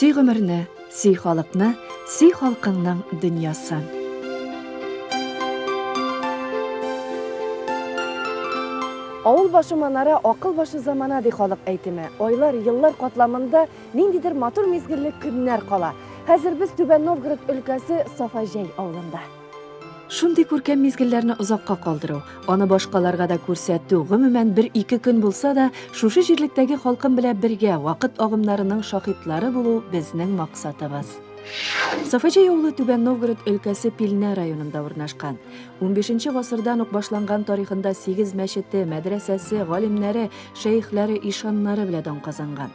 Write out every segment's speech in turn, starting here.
Сөй гомерне, сөй халыкны, сөй халкыңның дөньясын. Авыл башы манара, акыл башы замана, ди халык әйтеме. Айлар, еллар катламында ниндидер матур мизгелле көннәр кала. Хәзер без Түбән Новгород өлкәсе Сафаҗәй авылында. Шундый күркәм мизгелләрне озакка калдыру, аны башкаларга да күрсәтү, гомумән, бер-ике көн булса да, шушы җирлектәге халкым белән бергә вакыт агымнарының шаһитлары булу безнең максатыбыз. Сафаҗай авылы Түбән Новгород өлкәсе Пилнә районында урнашкан. Унбишенче гасырдан ук башланган тарихында сигез мәчете, мәдрәсәсе, галимнәре, шәехләре, ишаннары белән дан казанган.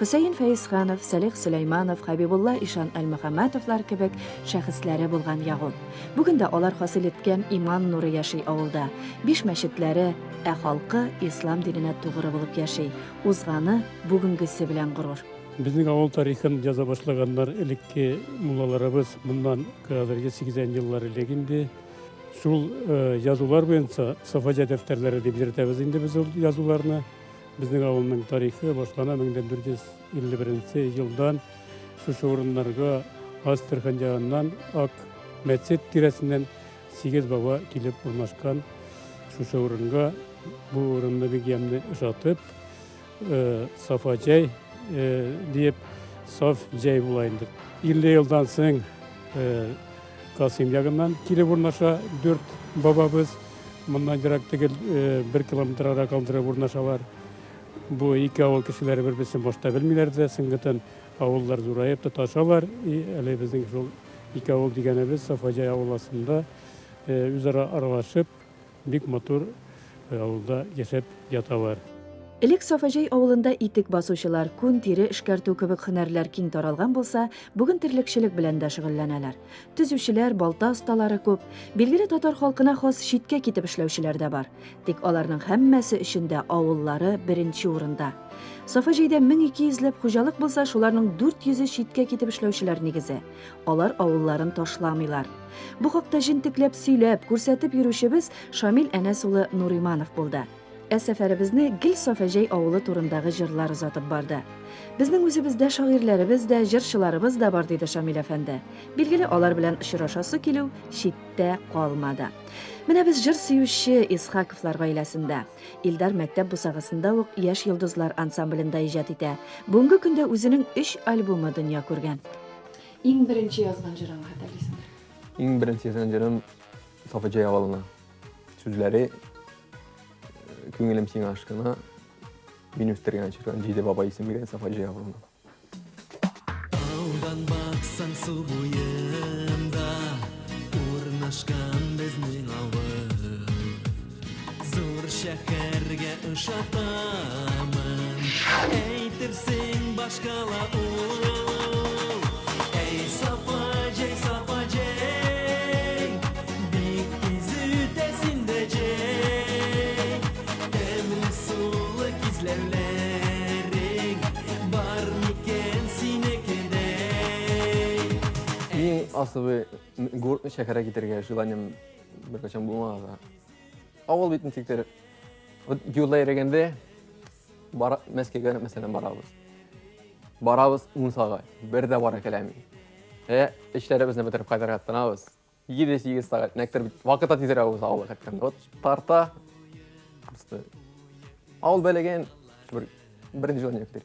Хөсәен Фәезханов, Сәлих Сөләйманов, Хәбибулла ишан Әлмөхәммәтовлар кебек шәхесләре булган ягул. Бүген дә алар хасил иткән иман нуры яши авылда. Биш мәчетләре, ә халкы ислам диненә тугры булып яши. Узганы, бүгенгесе белән горур. Безнең авыл тарихын яза башлаганнар элекке муллаларыбыз моннан хәзерге 80 еллар элек инде. Шул язулар буенча Сафаҗа дәфтәрләре дип йөртәбез инде без ул язуларны. Безнең авылның тарихы башлана 1451 елдан шушы урыннарга Астрахань ягыннан Ак мәчет тирәсеннән сигез баба килеп урнашкан. Шушы урынга бу урынны бик ямьле ошатып, э, Сафа җәй э, диеп, саф җәй була инде. 50 елдан соң э, Касыйм ягыннан килеп урнаша дүрт бабабыз. Моннан ерак түгел, бер километр ара калдырып урнашалар. Бу ике авыл кешеләре бер-берсен башта белмиләр дә, соңгытын авыллар зураеп тоташалар. И әле безнең шул ике авыл дигәнебез Сафаҗай авыл астында үзара аралашып, бик матур авылда яшәп яталар. Элек Сафаҗай авылында итек басучылар, күн, тире эшкәртү кебек һөнәрләр киң таралган булса, бүген терлекчелек белән дә шөгыльләнәләр. Төзүчеләр, балта осталары күп. Билгеле, татар халкына хас читкә китеп эшләүчеләр дә бар. Тик аларның һәммәсе өчен дә авыллары беренче урында. Сафаҗайда 1200 ләп хуҗалык булса, шуларның 400-е читкә китеп эшләүчеләр нигезе. Алар авылларын ташламыйлар. Бу хакта җентекләп сөйләп, күрсәтеп йөрүчебез Шамил Әнәс улы Нуриманов булды. Ә сәфәребезне гел Сафәҗәй авылы турындагы җырлар озатып барды. Безнең үзебездә шагыйрьләребез дә, җырчыларыбыз да бар, диде Шамил әфәнде. Билгеле, алар белән очрашасы килү читтә калмады. Менә без җыр сөюче Исхаковлар гаиләсендә. Илдар мәктәп бусагасында ук Яшь йолдызлар ансамблендә иҗат итә. Бүгенге көндә үзенең өч альбомы дөнья күргән. Иң беренче язган җырың хәтерлисеңме? Иң беренче язган җырым Сафаҗай авылына. Сүзләре Күңелем сиңа ашкына, мин үстергән чиркан җиде баба исем биргән Сафаҗай авылына. Таудан баксаң су буенда урнашкан безнең авыл. Зур шәһәргә ошатамын, әйтерсең башкала ул. Әй, Сафаҗай, Сафаҗай, бик тиз үтә синдә җәй. Тәмле сулы кизләүләрең бар микән синекедәй? Иң асылы шәһәргә китәргә желанием беркайчан булмады. Авыл бит ничектер. Вот юлда йөргәндә бара Мәскәүгә мәсәлән барабыз. Барабыз 10 сәгать, бер дә бара киләми. Ә эшләребезне бетереп кайтырга тотынабыз. 7-8 сәгать, нәктер бит вакыт та тизрәк уза авылга кайтканда. Вот тарта. Просто авыл бәләгән бер беренче желание юк дим.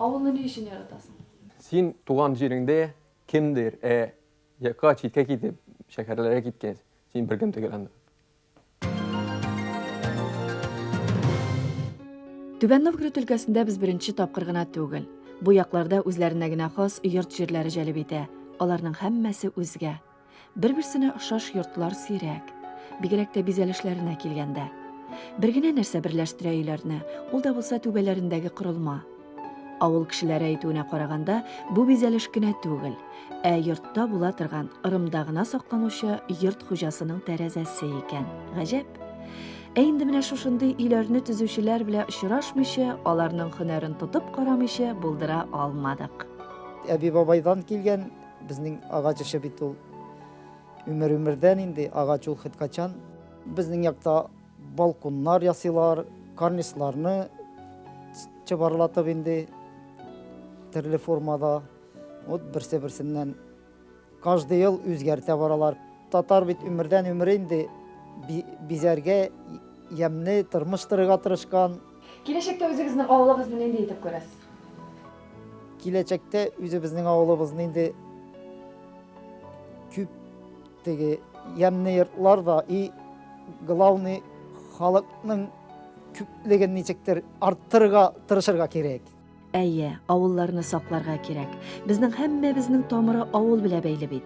Авылны ни өчен яратасың? Син туган җиреңдә кемдер, ә якка читкә китеп, шәһәрләргә киткән, син беркем түгел анда. Түбән Новгород өлкәсендә без беренче тапкыр гына түгел. Бу якларда үзләренә генә хас йорт җирләре җәлеп итә. Аларның һәммәсе үзгә. Бер-берсенә охшаш йортлар сирәк. Бигрәк тә бизәлешләренә килгәндә. Бер генә нәрсә берләштерә өйләрне, ул да булса түбәләрендәге корылма. Авыл кешеләре әйтүенә караганда, бу бизәлеш кенә түгел, ә йортта була торган ырымда гына сакланучы йорт хуҗасының тәрәзәсе икән. Гаҗәп! Ә инде менә шушындый өйләрне төзүчеләр белән очрашмыйча, аларның һөнәрен тотып карамыйча булдыра алмадык. Әби-бабайдан килгән безнең агач эше бит ул. Өмер-өмердән инде агач ул хет качан. Безнең якта Балконнар ясыйлар, карнизларны чыбарлатып инде. төрле формада. Вот берсе берсеннән каждый ел үзгәртә баралар. Татар бит өмердән өмер инде бизәргә, ямьле тормыш торырга тырышкан. Киләчәктә үзегезнең авылыгызны нинди итеп күрәсез? Киләчәктә үзебезнең авылыбызны инде күп теге ямьле йортлар да и главный халыкның күплеген ничектер арттырырга тырышырга кирәк. Әйе, авылларны сакларга кирәк. Безнең һәммәбезнең тамыры авыл белән бәйле бит.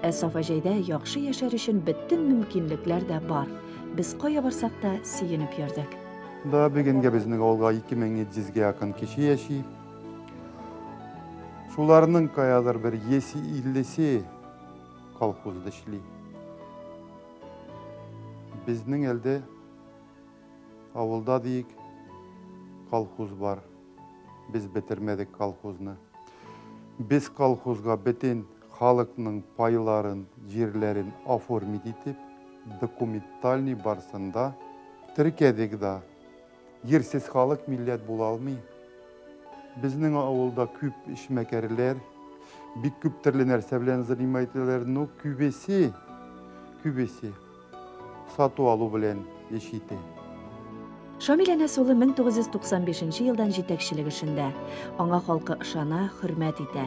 Ә Сафаҗайда яхшы яшәр өчен бөтен мөмкинлекләр дә бар. Без кая барсак та сөенеп йөрдек. Да, бүгенгә безнең авылга 2700гә якын кеше яши. Шуларның каядыр бер 150-се колхозда эшли. Безнең әлдә авылда диек колхоз бар. Без бетермәдек колхозны. Без колхозга бөтен халыкның пайларын, җирләрен оформить итеп, документальный барсында теркәдек да. Ерсез халык милләт була алмый. Безнең авылда күп эшмәкәрләр, бик күп төрле нәрсә белән занимайталар, но күбесе, күбесе сату алу белән эш итә. Шамил Әнәс улы 1995 елдан җитәкчелек эшендә. Аңа халкы ышана, хөрмәт итә.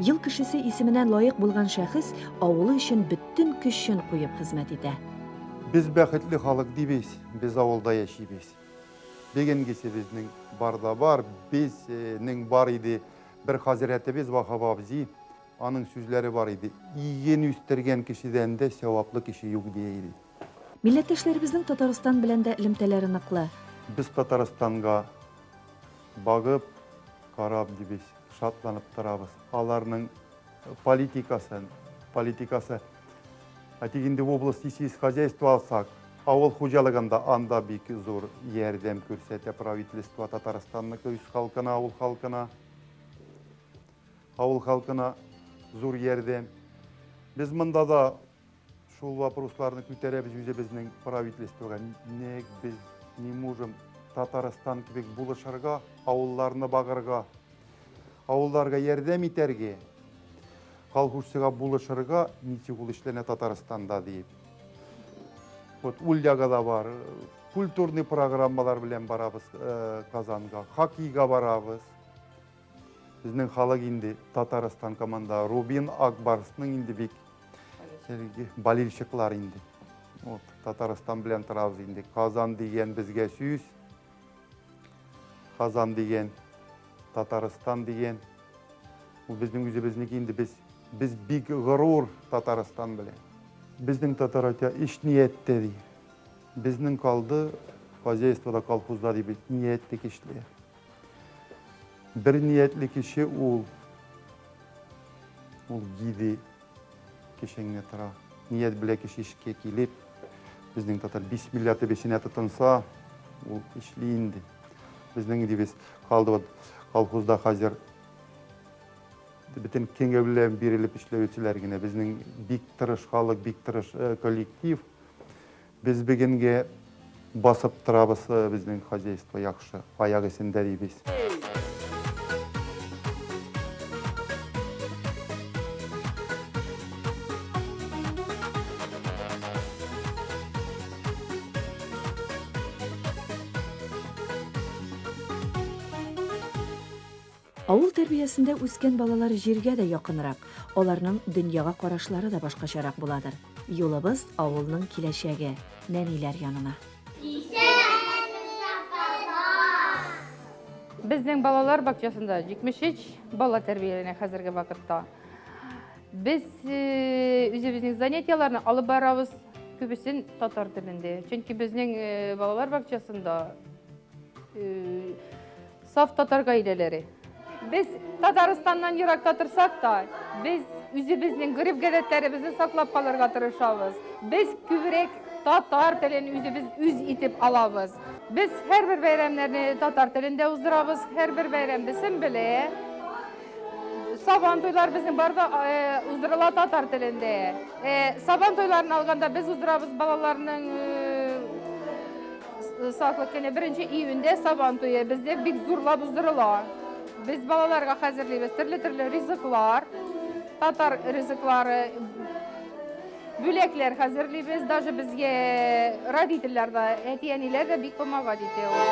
Ел кешесе исеменә лаек булган шәхес авылы өчен бөтен көчен куеп хезмәт итә. Без бәхетле халык дибез, без авылда яшибез. Бүгенгесе безнең бар да бар, безнең бар иде бер хәзрәтебез Вахаб абзи, аның сүзләре бар иде. Иген үстергән кешедән дә саваплы кеше юк дия иде. Милләттәшләребезнең Татарстан белән дә элемтәләре ныклы. Без Татарстанга багып, карап дибез, шатланып торабыз. Аларның политикасын, политикасы, әйтик инде в области сельскохозяйства алсак, авыл хуҗалыгында анда бик зур ярдәм күрсәтә правительство Татарстанныкы үз халкына, авыл халкына. Авыл халкына зур ярдәм. Без монда да шул вопросларны күтәрәбез үзебезнең правительствога. Ник без не можем Татарстан кебек булышырга, авылларны багырга, авылларга ярдәм итәргә, колхозчыга булышырга, ничек ул эшләнә Татарстанда дип. Вот ул ягы да бар. Культурный программалар белән барабыз Казанга, хоккейга барабыз. Безнең халык инде Татарстан команда Рубин Ак Барсның инде бик болельщиклар инде. Вот, Татарстан белән торабыз инде. Казан дигән безгә сүз. Казан дигән, Татарстан дигән. Ул безнең үзебезнеке инде без бик горур Татарстан белән. Безнең татар әйтә, эш нияттә ди. Безнең калды хозяйствода, колхозда ди бит ниятле кешеләр. Бер ниятле кеше ул гиде кешеңне тора. Ният белән кеше эшкә килеп, безнең татар бисмилла дип эшенә тотынса, ул эшли инде. Безнең дибез калды вот колхозда хәзер бөтен кеңе белән бирелеп эшләүчеләр генә. Безнең бик тырыш халык, бик тырыш коллектив. Без бүгенгә басып торабыз, безнең хозяйство яхшы, аяк өстендә дибез. Авыл тәрбиясендә үскән балалар җиргә дә якынрак, аларның дөньяга карашлары да башкачарак буладыр. Юлыбыз авылның киләчәге, нәниләр янына. Безнең балалар бакчасында 73 бала тәрбияләнә хәзерге вакытта. Без үзебезнең занятияләрне алып барабыз күбесен татар телендә. Чөнки безнең балалар бакчасында саф татар гаиләләре. Без Татарстаннан еракта торсак та, без үзебезнең гореф-гадәтләребезне саклап калырга тырышабыз. Без күбрәк татар телен үзебез үз итеп алабыз. Без һәрбер бәйрәмнәрне татар телендә уздырабыз, һәрбер бәйрәм белә. Сабан туйлар безнең бар да уздырыла татар телендә. Сабан туйларын алганда без уздырабыз балаларның саклык көне 1 июньдә сабан туе бездә бик зурлап уздырыла. Без балаларга хәзерлибез төрле-төрле ризыклар, татар ризыклары, бүләкләр хәзерлибез. Даже безгә родительләр дә, әти-әниләр дә бик помогать итә ул.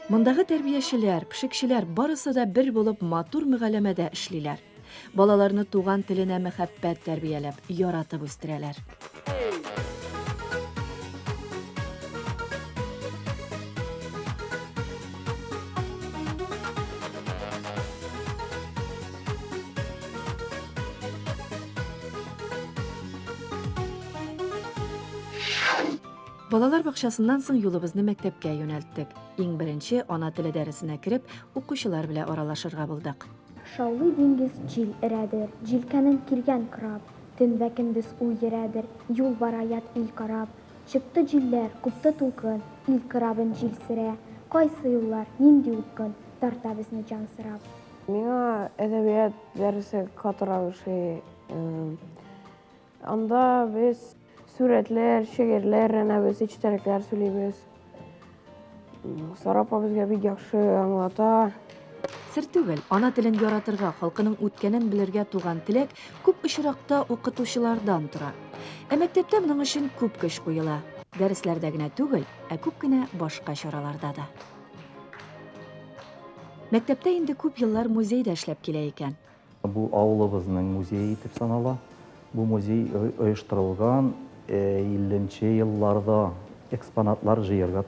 Мондагы тәрбиячеләр, пешекчеләр барысы да бер булып матур мөгаләмәдә эшлиләр. Балаларны туган теленә мәхәббәт тәрбияләп, яратып үстерәләр. Балалар бакчасыннан соң юлыбызны мәктәпкә юнәлттек. Иң беренче ана теле дәресенә кереп, укучылар белән аралашырга булдык. Шаулый диңгез җил өрәдер, Җилкәнен киргән кораб. Төн вә көндез уй йөрәдер, Юл бара ят ил карап. Чыкты җилләр, купты тулкын, Ил корабын җил сөрә. Кайсы юллар, нинди упкын Тарта безне җан сорап. Миңа әдәбият дәресе катырак ошый. Анда без сурәтләр, шигырьләр өйрәнәбез, истәлекләр сөйлибез. Сара апа безгә бик яхшы аңлата. Сер түгел, ана телен яратырга, халкының үткәнен белергә туган теләк күп очракта укытучылардан тора. Ә мәктәптә моның өчен күп көч куела. Дәресләрдә генә түгел, ә күп кенә башка чараларда да. Мәктәптә инде күп еллар музей да эшләп килә икән. Бу авылыбызның музее итеп санала. Бу музей оештырылган 50 нче елларда экспонатлар җыярга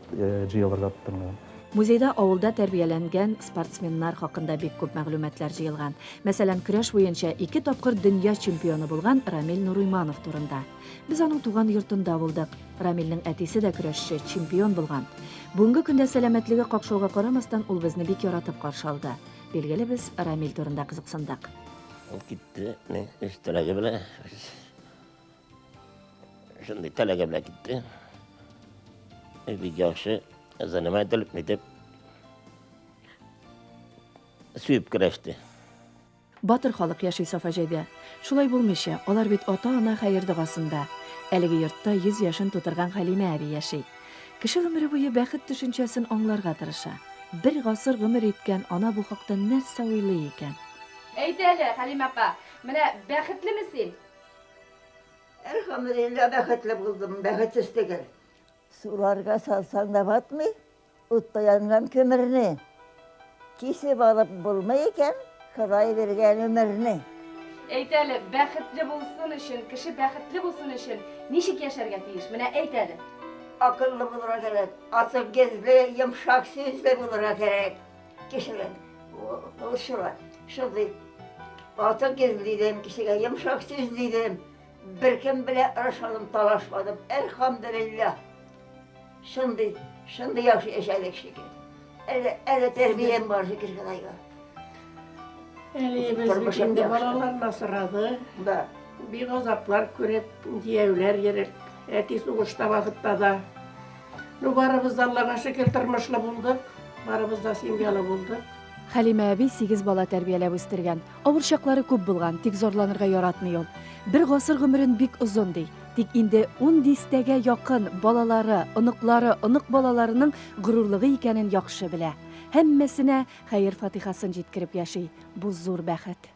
җыелырга тотынган. Музейда авылда тәрбияләнгән спортсменнар хакында бик күп мәгълүматлар җыелган. Мәсәлән, көрәш буенча ике тапкыр дөнья чемпионы булган Рамил Нуриманов турында. Без аның туган йортында булдык. Рамилнең әтисе дә көрәшче, чемпион булган. Бүгенге көндә сәламәтлеге какшауга карамастан, ул безне бик яратып каршы алды. Билгеле, без Рамил турында кызыксындык. Ул китте, не, үз теләге белән. Шундый теләге белән китте. Бик яхшы заниматель, нитеп сөеп көрәште. Батыр халык яши Сафаҗайда. Шулай булмыйча, алар бит ата-ана хәер-догасында. Әлеге йортта 100 яшен тутырган Хәлимә әби яши. Кеше гомере буе бәхет төшенчәсен аңларга тырыша. Бер гасыр гомер иткән ана бу хакта нәрсә уйлый икән? Әйт әле, Хәлимә апа, менә бәхетлеме син? Әлхәмдүлилләһ, бәхетле булдым, бәхетсез түгел. Суларга салсаң да батмый, Утта янган күмерне. Кисеп алып булмый икән Ходай биргән өмерне. Әйт әле, бәхетле булсын өчен, кеше бәхетле булсын өчен ничек яшәргә тиеш? Менә әйт әле. Акыллы булырга кирәк, ачык йөзле, йомшак сүзле булырга кирәк. Кешеләр, ул шулай, шундый ачык йөзле идем, кешегә йомшак сүзле идем. Беркем белән орышмадым, талашмадым. Әлхәмдүлилләһ. Шундый, шундый яхшы яшәдек шөкер. Әле, әле тәрбиям бар шөкер Ходайга. Әниебез бит инде балаларны асрады. Да. Бик азаплар күреп, кияүләр йөреп, әти сугышта вакытта да. Ну, барыбыз да Аллага шөкер тормышлы булдык, барыбыз да семьялы булдык. Хәлимә әби сигез бала тәрбияләп үстергән. Авыр чаклары күп булган, тик зарланырга яратмый ул. Бер гасыр гомерен бик озын ди. Тик инде ун дистәгә якын балалары, оныклары, онык балаларының горурлыгы икәнен яхшы белә. Һәммәсенә хәер-фатихасын җиткереп яши. Бу зур бәхет.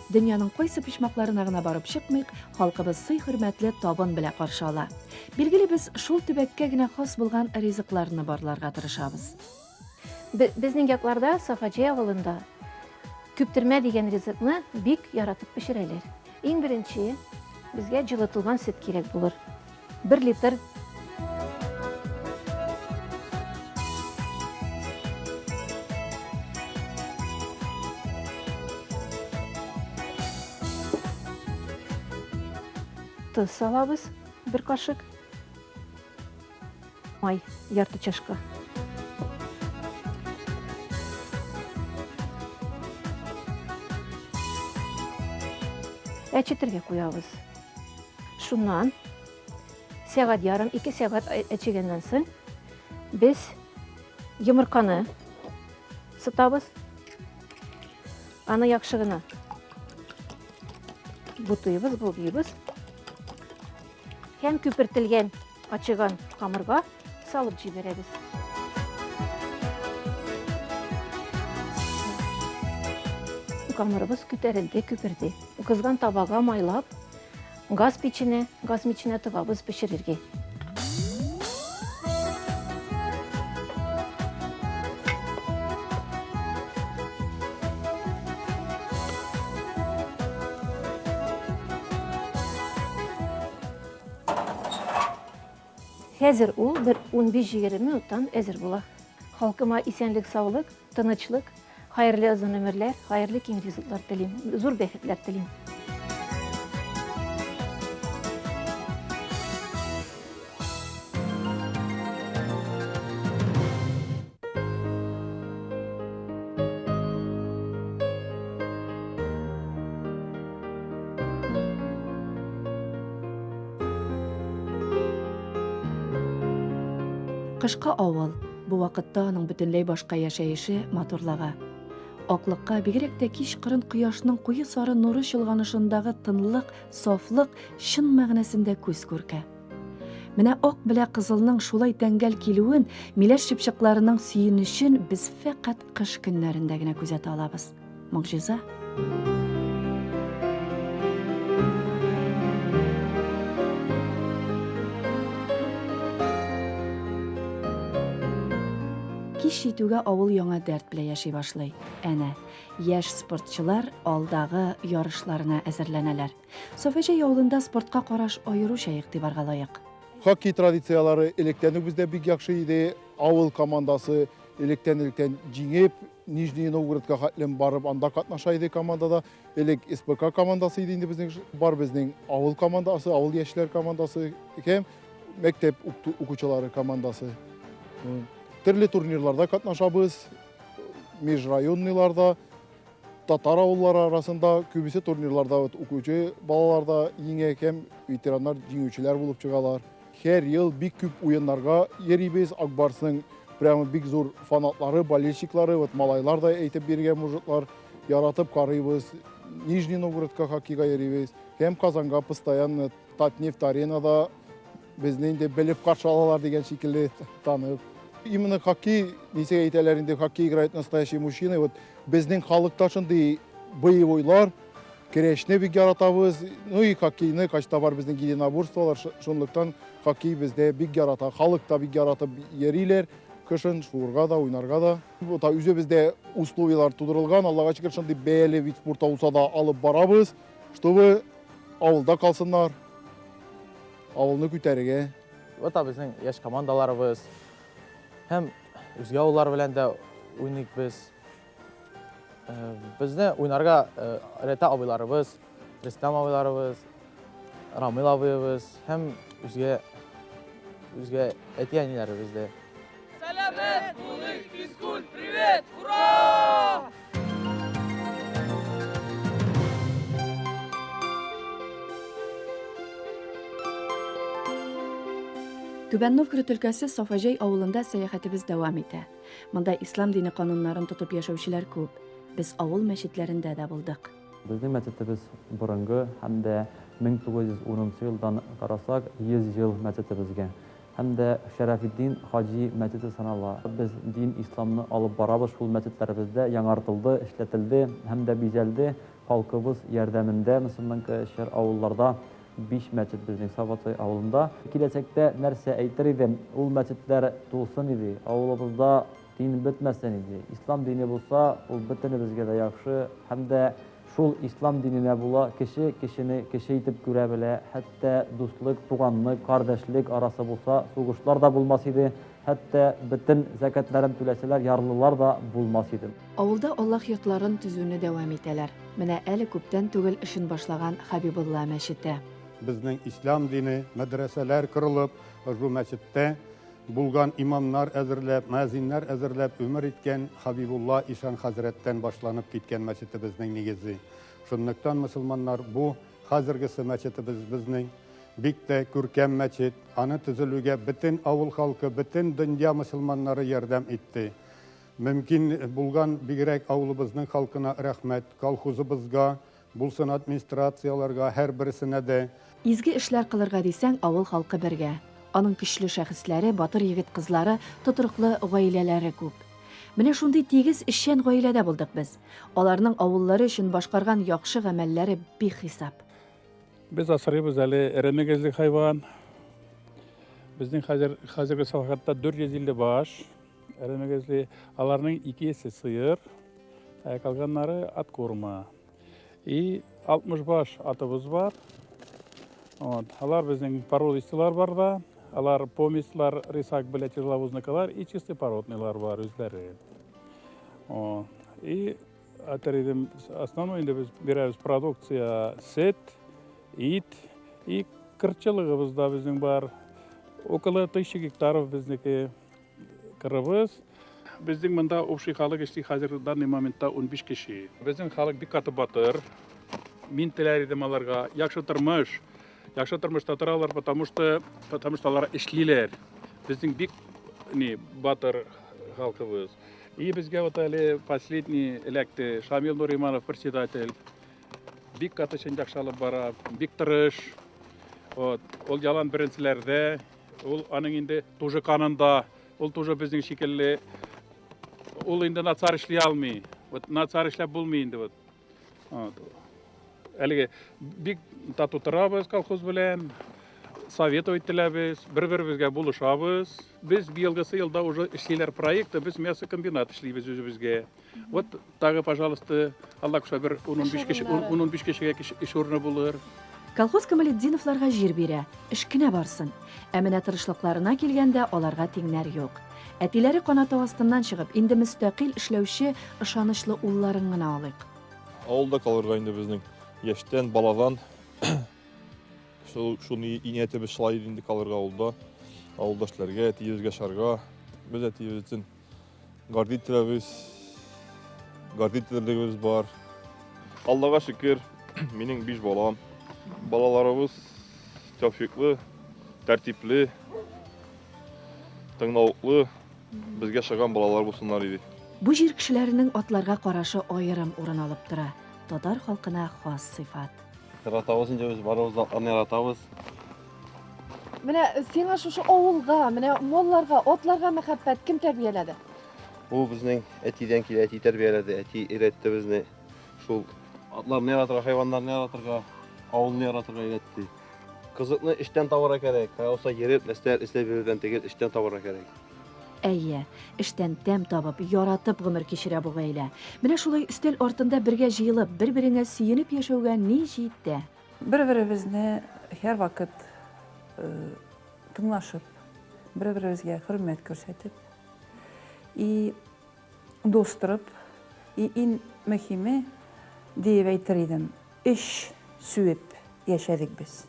Дөньяның кайсы почмакларына гына барып чыкмыйк, халкыбыз сый-хөрмәтле табын белән каршы ала. Билгеле, без шул төбәккә генә хас булган ризыкларны барларга тырышабыз. Безнең якларда Сафаҗай авылында күптермә дигән ризыкны бик яратып пешерәләр. Иң беренче безгә җылытылган сөт кирәк булыр. 1 литр. Тоз салабыз, бер кашык. Май, ярты чашка. Әчетергә куябыз. Шуннан сәгать ярым, ике сәгать әчегәннән соң без йомырканы сытабыз. Аны яхшы гына бутыйбыз, болгыйбыз. Һәм күпертелгән ачыган камырга салып җибәрәбез. Камырыбыз күтәрелде, күперде. Кызган табага майлап, газ печенә, газ миченә тыгабыз пешерергә. Хәзер ул бер 15-20 минуттан әзер була. Халкыма исәнлек-саулык, тынычлык, хәерле озын өмерләр, хәерле киң ризыклар телим, зур бәхетләр телим. Кышкы авыл. Бу вакытта аның бөтенләй башка яшәеше, матурлыгы. Аклыкка, бигрәк тә кичкырын кояшның куе сары нуры чолганышындагы тынлык, сафлык чын мәгънәсендә күз күрке. Менә ак белә кызылның шулай тәңгәл килүен, миләш чыпчыкларының сөенечен без фәкать кыш көннәрендә генә күзәтә алабыз. Могҗиза. Кич җитүгә авыл яңа дәрт белән яши башлый. Әнә, яшь спортчылар алдагы ярышларына әзерләнәләр. Сафаҗай авылында спортка караш аеруча игътибарга лаек. Хоккей традицияләре электән үк бездә бик яхшы иде. Авыл командасы электән-электән җиңеп, Нижний Новгородка хәтлем барып анда катнаша иде командада. Элек СПК командасы иде инде безнең бар безнең авыл командасы, авыл яшьләр командасы һәм мәктәп укучылары командасы. Төрле турнирларда катнашабыз, межрайонныйларда, татар авыллары арасында күбесе турнирларда укучы балалар да җиңә һәм ветераннар җиңүчеләр булып чыгалар. Һәр ел бик күп уеннарга йөрибез. Ак Барсның прямо бик зур фанатлары, болельщиклары, вот малайлар да әйтеп биргән мужиклар, яратып карыйбыз. Нижний Новгородка хоккейга йөрибез. Һәм Казанга постоянно Татнефть аренада безне инде белеп каршы алалар дигән шикелле танып. Именно хоккей, нисә әйтәләр инде, хоккей играет настоящие мужчины. Вот безнең халыкта шундый боевойлар, Көрәшне бик яратабыз. Ну и хоккейны, качта бар безнең единоборстволар, шунлыктан хоккей бездә бик ярата. Халык та бик яратып йөриләр. Кышын шуырга да, уйнарга да. Бу та үзебездә условияләр тудырылган. Аллага шөкер, шундый бәяле вид спорта булса да алып барабыз, чтобы авылда калсыннар, авылны күтәрергә. Вот безнең яшь командаларыбыз һәм үзгә авыллар белән дә уйныйк без. Безне уйнарга өйрәтә абыйларыбыз, Рөстәм абыйларыбыз, Рамил абыебыз һәм үзгә үзгә әти-әниләребез дә. Сәламәт булыйк, физкульт, привет, ура! Түбән Новгород өлкәсе Сафаҗай авылында сәяхәтебез дәвам итә. Монда ислам дине кануннарын тотып яшәүчеләр күп. Без авыл мәчетләрендә дә булдык. Безнең мәчетебез борынгы һәм дә 1910 нчы елдан карасак, 100 ел мәчетебезгә. Һәм дә Шәрәфетдин хаҗи мәчете санала. Без дин исламны алып барабыз шул мәчетләребездә, яңартылды, эшләтелде һәм дә бизәлде халкыбыз ярдәмендә, мөселман кешеләр авылларда Биш мәчет безнең Сабацай авылында. Киләчәктә нәрсә әйтер идем, ул мәчетләр тулсын иде, авылыбызда дин бетмәсен иде. Ислам дине булса, ул бөтенебезгә дә яхшы һәм дә шул ислам диненә була, кеше кешене кеше итеп күрә белә, хәтта дуслык, туганлык, кардәшлек арасы булса, сугышлар да булмас иде, хәтта бөтен зәкятләрен түләсәләр, ярлылар да булмас иде. Авылда Аллаһ йортларын төзүне дәвам итәләр. Менә әле күптән түгел эшен башлаган Хәбибулла мәчете. Безнең ислам дине, мәдрәсәләр корылып, ошбу мәчеттә булган имамнар әзерләп, мөәзиннәр әзерләп өмер иткән Хабибулла ишан хәзрәттән башланып киткән мәчетебезнең нигезе. Шунлыктан мөселманнар бу хәзергесе мәчетебез безнең бик тә күркәм мәчет. Аны төзелүгә бөтен авыл халкы, бөтен дөнья мөселманнары ярдәм итте. Мөмкин булган бигрәк авылыбызның халкына рәхмәт, колхозыбызга, булсын администрацияләргә, һәрберсенә дә. Изге эшләр кылырга дисәң, авыл халкы бергә. Аның көчле шәхесләре, батыр егет-кызлары, тотрыклы гаиләләре күп. Менә шундый тигез, эшчән гаиләдә булдык без. Аларның авыллары өчен башкарган яхшы гамәлләре бихисап. Без асрыйбыз әле эре мөгезле хайван. Безнең хәзер хәзерге вакытта 450 баш эре мөгезле. Аларның икесе сыер, ә калганнары откорма. И 60 баш атыбыз бар. Вот. Алар безнең породистылар бар да, алар поместьлар, рисак белән тяжеловозныкылар и чистый породныйлар бар үзләре. Вот. И әйтер идем, основной инде без бирәбез продукция сөт, ит и кырчылыгыбыз да безнең бар. Около 1000 гектаров безнеке кырыбыз. Безнең монда общий халык эшли хәзер в данный моментта 15 кеше. Безнең халык бик каты батыр. Мин теләр идем аларга яхшы тормыш. Яхшы тормышта торалар, потому что потому что алар эшлиләр. Безнең бик ни батыр халкыбыз. И безгә вот әле последний эләкте Шамил Нуриманов председатель. Бик каты эшен яхшы алып бара, бик тырыш. Вот, ул ялан беренчеләрдә, ул аның инде тоже канында, ул тоже безнең шикелле. Ул инде начар эшли алмый. Вот начар эшләп булмый инде вот. Вот. Әлеге бик тату торабыз колхоз белән, советовать ителәбез, бер-беребезгә булышабыз. Без быелгысы елда уже эшлиләр проекты, без мясокомбинат эшлибез үзебезгә. Вот тагы, пожалуйста, Алла куша бер 10-15 кеше, 10-15 кешегә эш урыны булыр. Колхоз Камалетдиновларга җир бирә, эш кенә барсын. Ә менә тырышлыкларына килгәндә, аларга тиңнәр юк. Әтиләре канаты астыннан чыгып, инде мөстәкыйль эшләүче ышанычлы улларын гына алыйк. Авылда калырга инде безнең яшьтән, баладан шул шуны ниятебез шулай иде инде калырга авылда. Авылда эшләргә, әтиебезгә ашарга. Без әтиебез өчен гордить итәбез, гордить итәрлегебез бар. Аллага шөкер, минем биш балам. Балаларыбыз тәүфиклы, тәртипле, тыңлавыклы, безгә ошаган балалар булсыннар иде. Бу җир кешеләренең атларга карашы аерым урын алып тора. Татар халкына хас сыйфат. Яратабыз инде без барыбыз да атларны яратабыз. Менә сиңа шушы авылга, менә малларга, атларга мәхәббәт кем тәрбияләде? Бу безнең әтидән килә, әти тәрбияләде, әти өйрәтте безне. Шул атларны яратырга, хайваннарны яратырга, авылны яратырга өйрәтте. Кызыкны эштән табарга кирәк. Кая булса йөреп, нәрсәләр эзләп йөрүдән түгел, эштән табарга кирәк. Әйе, эштән тәм табып, яратып гомер кичерә бу гаилә. Менә шулай өстәл артында бергә җыелып, бер-береңә сөенеп яшәүгә ни җитә? Бер-беребезне һәрвакыт тыңлашып, бер-беребезгә хөрмәт күрсәтеп и дус торып, и иң мөһиме диеп әйтер идем, эш сүеп яшәдек без.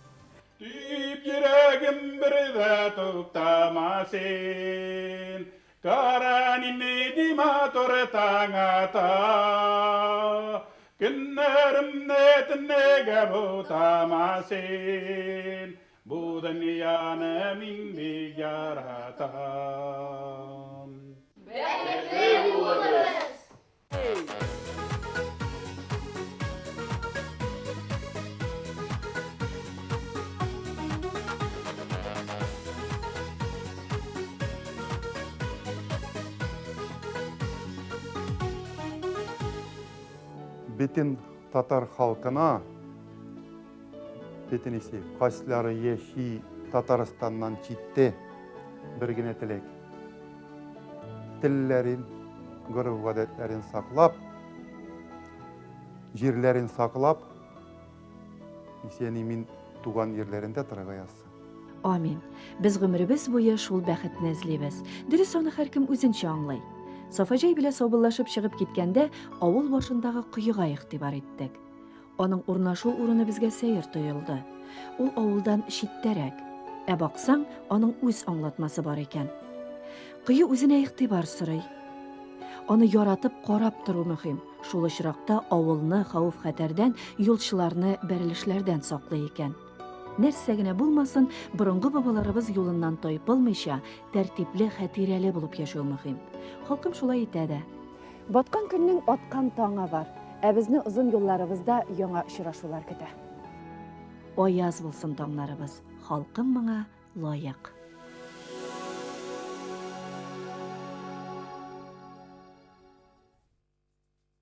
Тип йөрәгем бер дә туктама син, Кара нинди матур таң ата. Көннәремне төннегә бутама син, Бу дөньяны мин бик яратам. Бәхетле булыгыз! Бөтен татар халкына, бөтенесе, кайсылары яши Татарстаннан читтә, бер генә теләк. Телләрен, гореф-гадәтләрен саклап, җирләрен саклап, исән-имин туган җирләрендә торырга язсын. Амин. Без гомеребез буе шул бәхетне эзлибез. Дөрес, аны һәркем үзенчә аңлый. Сафаҗай белән саубуллашып чыгып киткәндә, авыл башындагы коега игътибар иттек. Аның урнашу урыны безгә сәер тоелды. Ул авылдан читтәрәк. Ә баксаң, аның үз аңлатмасы бар икән. Кое үзенә игътибар сорый. Аны яратып карап тору мөһим. Шул очракта авылны хәвеф-хәтәрдән, юлчыларны бәрелешләрдән саклый икән. Нәрсә генә булмасын, борынгы бабаларыбыз юлыннан тайпылмыйча, тәртипле, хәтирәле булып яшәү мөһим. Халкым шулай итә дә. Баткан көннең аткан таңы бар. Ә безне озын юлларыбызда яңа очрашулар көтә. Аяз булсын таңнарыбыз, халкым моңа лаек.